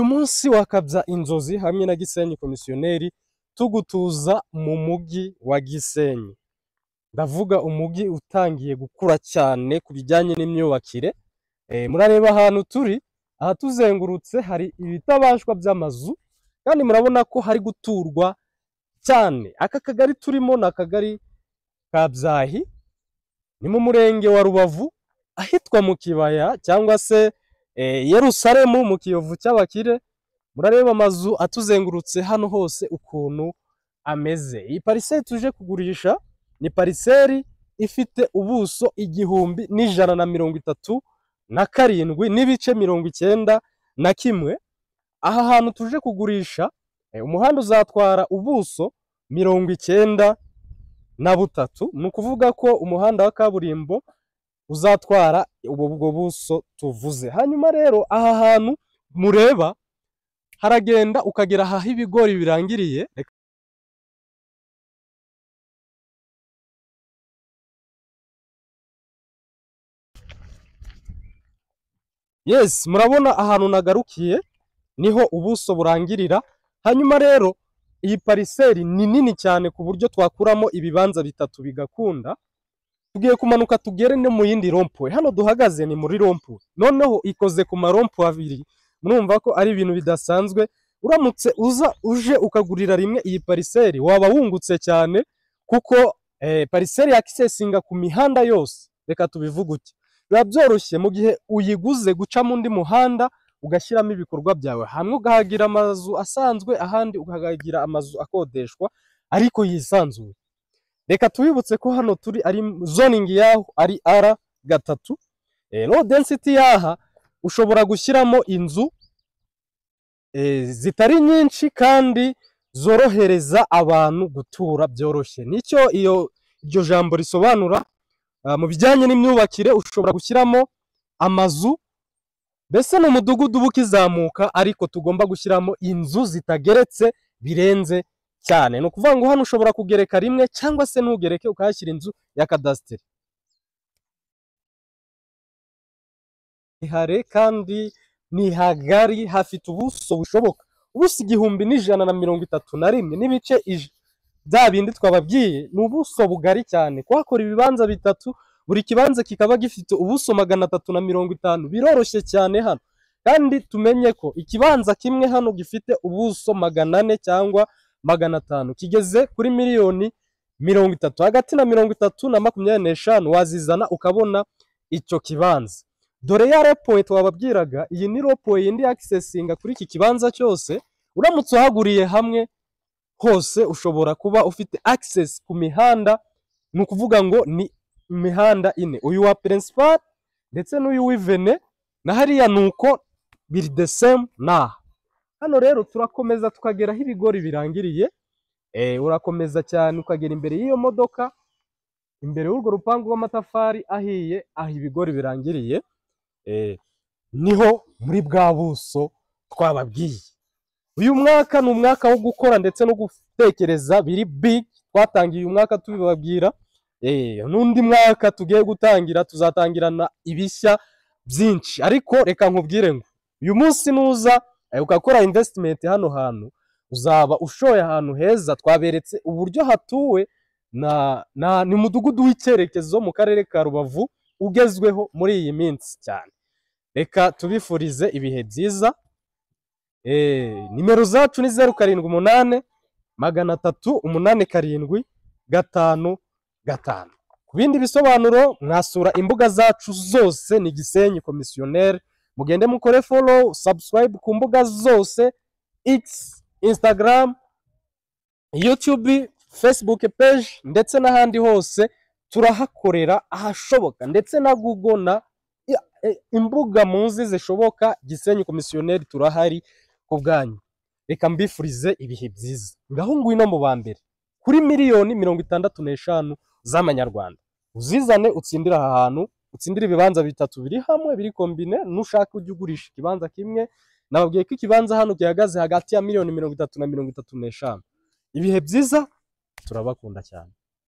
Uyu munsi wakabya inzozi hamwe na Gisenyi Komisiyoneri, tugutuza mu mujyi wa Gisenyi. Ndavuga umujyi utangiye gukura cyane ku bijyanye n'imyubakire. Murareba ahantu turi, ahatuzengurutse hari ibitabashwa by'amazu, kandi murabona ko hari guturwa cyane. Aka kagari turimo ni akagari ka Byahi, ni mu murenge wa Rubavu, ahitwa mu Kibaya cyangwa se Yerusalemu mu Kiyovu cy'abakire. Murareba amazu atuzengurutse hano hose ukuntu ameze. Iyi parcelle tuje kugurisha ni parcelle ifite ubuso 1137.91. Aha hantu tuje kugurisha, umuhanda uzatwara ubuso 93, ni ukuvuga ko umuhanda wa kaburimbo uzatwara ubwo buso tuvuze. Hanyuma rero aha hantu mureba haragenda ukagera aho ibigori birangiriye. Yes, murabona ahantu nagarukiye niho ubuso burangirira. Hanyuma rero iyi parcelle ni nini cyane ku buryo twakuramo ibibanza bitatu bigakunda. Tugiye kumanuka tugere no mu yindi rond-point. Hano duhagaze ni muri rond-point, noneho ikoze ku ma rond-point abiri. Murumva ko ari ibintu bidasanzwe. Uramutse uza uje ukagurira rimwe iyi parcelle, waba wungutse cyane, kuko parcelle yakisesinga ku mihanda yose. Reka tubivuge uti biba byoroshye mu gihe uyiguze guca mu undi muhanda ugashyiramo ibikorwa byawe, hamwe ukahagira amazu asanzwe, ahandi ukahagira amazu akodeshwa ariko yisanzuye. Reka tubibutse ko hano turi ari zoning yaho ari R3. Low density yaha ushobora gushyiramo inzu zitari nyinshi kandi zorohereza abantu gutura byoroshye. Nicyo iyo iryo jambo risobanura. Mu bijyanye n'imyubakire ushobora gushyiramo amazu, mbese ni umudugudu uba ukizamuka, ariko tugomba gushyiramo inzu zitageretse birenze cyane. Ni ukuvuga ngo hano ushobora kugereka rimwe cyangwa se ntugereke, ukahashyira inzu ya kadasiteri. Hare kandi ni hagari, hafite ubuso bushoboka, ubuso 1131 n'ibice bya bindi twababwiye. Ni ubuso bugari cyane. Kuhakora ibibanza bitatu, buri kibanza kikaba gifite ubuso 350, biroroshye cyane hano. Kandi tumenye ko ikibanza kimwe hano gifite ubuso 400 cyangwa 500 kigeze kuri miliyoni 30, hagati na 30 na 25 wazizana ukabona icyo kibanza. Dore ya rond-point twababwiraga, iyi ni rond-point yindi yakisesinga kuri iki kibanza cyose. Uramutse uhaguriye hamwe hose, ushobora kuba ufite access ku mihanda, ni ukuvuga ngo ni imihanda ine: uyu wa principal ndetse n'uyu w'ivene na hariya, nuko biri the same naha. Hano rero turakomeza tukagera aho ibigori birangiriye. Urakomeza cyane ukagera imbere y'iyo modoka, imbere y'urwo rupangu rw'amatafari ahiye, aho ibigori birangiriye, niho muri bwa buso twababwiye. Uyu mwaka ni umwaka wo gukora ndetse no gutekereza biri big. Twatangiye uyu mwaka tubibabwira, n'undi mwaka tugiye gutangira tuzatangirana ibishya byinshi. Ariko reka nkubwire ngo uyu munsi nuza ugakora investment hano hantu, uzaba ushoye ahantu heza. Twaberetse uburyo hatuwe na ni umudugudu w'icyerekezo mu karere ka Rubavu ugezweho muri iyi minsi cyane. Reka tubifurize ibihe byiza. Nimero zacu ni 078 300 87 55. Ku bindi bisobanuro mwasura imbuga zacu zose, ni Gisenyi Komisiyoneri. Mugende mukore follow, subscribe ku mbuga zose: X, Instagram, YouTube, Facebook page ndetse n'ahandi hose turahakorera ahashoboka, ndetse na Google na imbuga muzi zishoboka. Gisenyi Komisiyoneri turahari ku bwanyu. Reka mbifurize ibihe byiza. Ngaho ngwino mu ba mbere kuri miliyoni 65 z'amanyarwanda, uzizane utsindire aha hantu, utsindire ibibanza bitatu biri hamwe, biri combine. Nushaka ujye ugurisha ikibanza kimwe. Nababwiye ko ikibanza hano gihagaze hagati ya miliyoni 30 na 35. Ibihe byiza, turabakunda cyane.